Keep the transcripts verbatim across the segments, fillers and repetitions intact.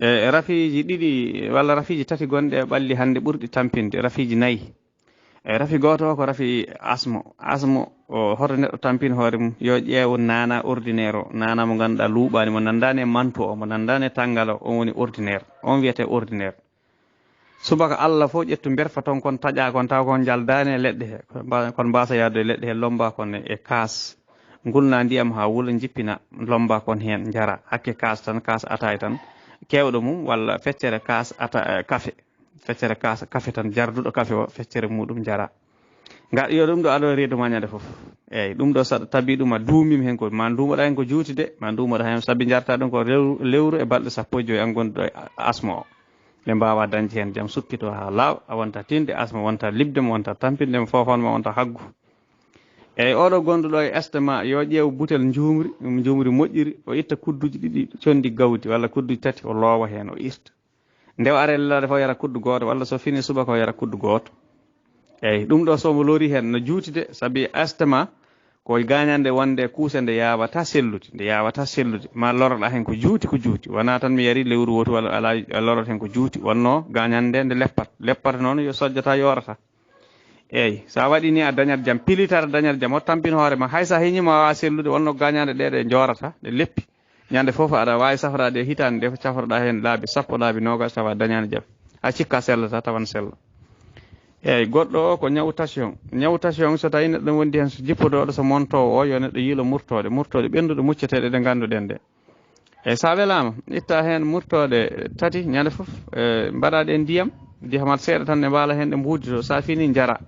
E rafiiji ɗiɗi walla rafiiji tati gonɗi e ɓalli hannde ɓurɗi tampinde, rafiiji nayi. E rafi gooto o ko rafi asmo. Asmo o hoto neɗɗo tampin hoore mum, yo ƴeew naana ordinaire o, naana mo ngannduɗaa luuɓaani, mo nanndaani e mantu o, mo nanndaani e tanngal o, on woni ordinaire. On wiyetee ordinaire. Subaka Allah fof ƴettu mberfa toon kon taƴa kon taw kon njaldaani e leɗɗe he. Kon mba-, kon mbaasa yaade e leɗɗe he lomba kon e, e kaas. Ngulna ndiyam haa wula njippina lomba kon heen njara. Hakke kaas tan, kaas ataay tan. Keewɗo mum walla feccere kaas ata, eh, kafe. Feccere kaas kafe tan jarduɗo kafe o feccere muɗum njara. Nga yo ɗum ɗo ado reedu ma ñande fof. Eyyi, ɗum ɗo saɗa tabi ɗum a duumima heen ko ma nduumoɗa heen ko juuti de, ma nduumoɗa heen sabi njarta ɗum ko lewru, lewru e balɗe sappo e joyi an gonɗo e asmo o. Ɓe mbawa dañde heen jam sukkito haa laaɓa, a wonta tinde asmo wonta liɓde mo wonta tampinde mo fofan ma wonta haggu. Eyyi, oɗo gonɗo ɗo e estomac yo ƴeew butel njuumri, njuumri moƴƴiri, o itta kudduji ɗiɗi condi gawdi walla kudduji tati o loowa heen o irta. Nde o ari e lelaade fof yara kuddu gooto walla so fini subaka o yara kuddu gooto. Eyyi, ɗum ɗo so mo lori heen no juuti de, sabi estomac ko gañande wonde kuuse nde yawata sellude, nde yawata sellude. Ma loroɗa heen ko juuti, ko juuti. Wona tan mi yari lewru wootu walla ala, lorot heen ko juuti. Wonno gañande nde leppat. Leppata noon yo sojjata yorata. Eyyi, sa waɗi ni a dañat jam, pilitar dañat jam, o tampin hoore ma. Hay sa heñima wawa sellude, wonno gañande ɗe ɗe jorata, ɗe leppi. Ñande fof aɗa wawi safrade e hitande nde safroɗa heen laabi sappo, laabi nogas tawa dañani jam. A cikka sellata tawan sella. Eyyi, goɗɗo o ko ñawu tension. Ñawu tension so tawi neɗɗo wondi heen so jippodoɗo so montowo o yo neɗɗo yiilo murtode, murtode ɓenduɗo mucceteɗe ɗe ganduɗen ɗe. Eyyi, sa welama itta heen murtode tati ñande fof, eh, mbaɗa ɗe ndiyam, dihamal seeɗa tan ɗe mbaala heen ɗe mbuudito, sa fini jara.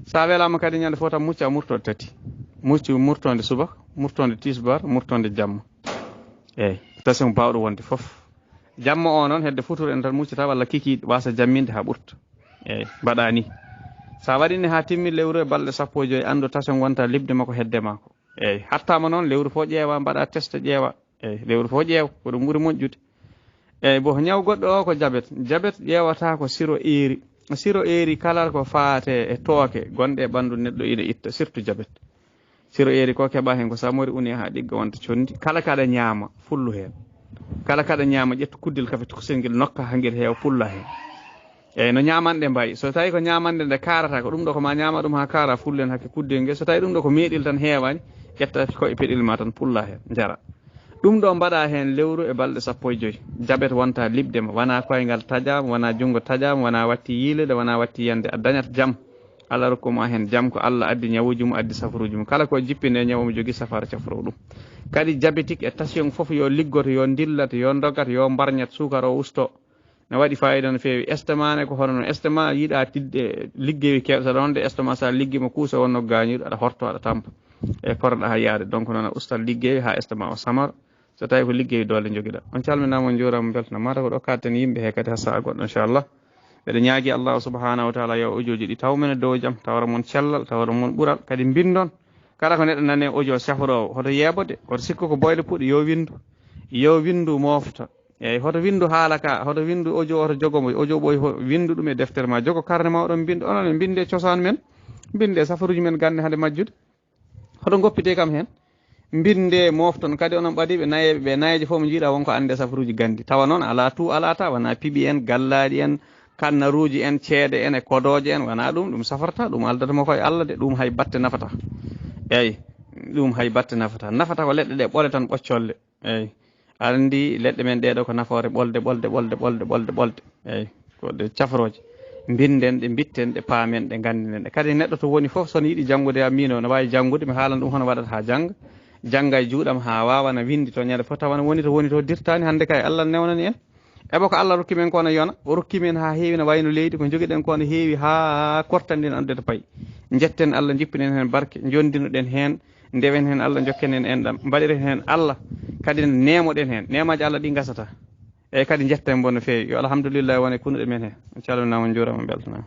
Sa welama kadi ñande fof tan mucca murtode tati. Muccu murtode subaka, murtode tisbar, murtode jamma. Eyyi, tension bawɗo wonde fof. Jamma o noon hedde futuro en tan muccata walla kikiiɗe wasa jamminde ha ɓurta. Eyyi, mbaɗa ni. Sa waɗini ha timmi lewru e balɗe sappo e joyi andu tension wonta liɓde makko hedde ma ko. Eyyi, hattama noon lewru fof ƴeewa mbaɗa test ƴeewa. Eyyi, lewru fof ƴeew ko ɗum ɓuri moƴƴude. Eyyi, bon, ñaw goɗɗo o ko jabet. Jabet ƴeewata ko siro eeri. Siro eeri kala ko faate e tooke gonɗe e ɓandu neɗɗo ina itta, surtout jabet. Siro eeri ko keɓa heen ko samori une haa ɗigga wonta condi. Kala kaɗa ñaama, fullu heen. Kala kaɗa ñaama, ƴettu kuddel kafe kusel ngel nokka haa ngel heewa, pulla heen. Eyyi, no ñaamanɗe mbayi. So tawi ko ñaamanɗe nde kaarata, ko ɗum ɗo ko ma ñaama ɗum haa kaara, fullen hakke kuddel ngel. So tawi ɗum ɗo ko meeɗel tan heewani, ƴetta ko e peɗel ma tan, pulla heen, njara. Ɗum ɗo mbaɗa heen lewru e balɗe sappo e joyi. Jabet wonta liɓde ma. Wona koyngal taƴaama, wona junngo taƴaama, wona watti yiilede, wona watti yiyande. A dañat jam. Allah rokku ma heen jam ko Allah addi ñawuuji mum, addi safaruuji mum. Kala ko jippinde e ñaw omo jogii safara cafroowo ɗum. Kadi diabétique e tension fof yo liggoto, yo ndillat, yo ndogat, yo mbarñat, suukar o usto. Ne waɗi fayida no feewi. Estomac ne ko hono no estomac yiɗa tidde liggeewi keewɗo. Saɗa wonde estomac sa liggima kuusa wonno gañuɗo, aɗa horto, aɗa tampa. E koroɗa ha yaade. Donc noon a ustat liggeewi ha estomac o samar. So tawi ko liggeewi doole jogiɗa. On calminama, on juurama, on beltanama. Mata ko ɗo kadten yimɓe he kadi ha saha goɗɗo, inchallah. Mbeɗa ñaagi Allah subhanahu wa taala yo audio ji ɗi taw men e dow jam, tawra mon cellal, tawra mon ɓural, kadi mbindon. Kala ko neɗɗo nane audio safrowo, hoto yeebode, hoto sikko ko boyle puɗi, yo windu. Yo windu mofta. Eyyi, hoto windu haala ka, hoto windu audio, hoto jogo mo, audio ɓoy ho-, windu ɗum e deftere ma, jogo karne ma, oɗon mbinda, onon e mbinde cosaan men, mbinde safaruuji men gande hade majjude. Hoto ngoppite kam heen. Mbinde mofton kadi onon ɓadiiɓe nayeeɓe ɓe, nayeejo fof mo njiiɗa wonko annde safaruuji gandi. Tawa noon ala tu ala ta, wona piɓi en, gallaaɗi en, kannaruuji en, ceede en e kodooje en, wona ɗum, ɗum safarta, ɗum aldata mo koye Allah de, ɗum hay batte nafata. Eyyi, ɗum hay batte nafata. Nafata ko leɗɗe ɗe ɓole tan ɓoccolle. Eyyi. Aɗa anndi leɗɗe men ɗee ɗoo ko nafoore ɓolde, ɓolde, ɓolde, ɓolde, ɓolde, ɓolde. Eyyi. Ko ɗe cafrooje. Mbinden ɗe, mbitten ɗe, paamen ɗe, nganndinen ɗe. Kadi neɗɗo to woni fof, so no yiɗi janngude, a miino, no waawi janngude, mi haalan ɗum hono waɗata haa jannga. Jannga e juuɗam haa waawa na winndi to ñande fof, tawa na woni to, woni to dirtaani, hannde kay Allah newnani en. Ebo ko Allah rokki men ko na yona, o rokki men haa heewi na wayno leydi, ko njogiɗen ko na heewi haa kortanɗen anndude payi. Njetten Allah, njippinen heen barke, njonndinoɗen heen, ndewen heen Allah, njokken heen enɗam, mbaɗiren heen Allah, kadi neemoɗen heen. Neemaaji Allah ɗi ngasata. Eyyi, kadi njetten mbo no feewi. Yo alhamdulillahi wone kunuɗe men heen. On calminaama, on njuuraama, on mbeltanaama.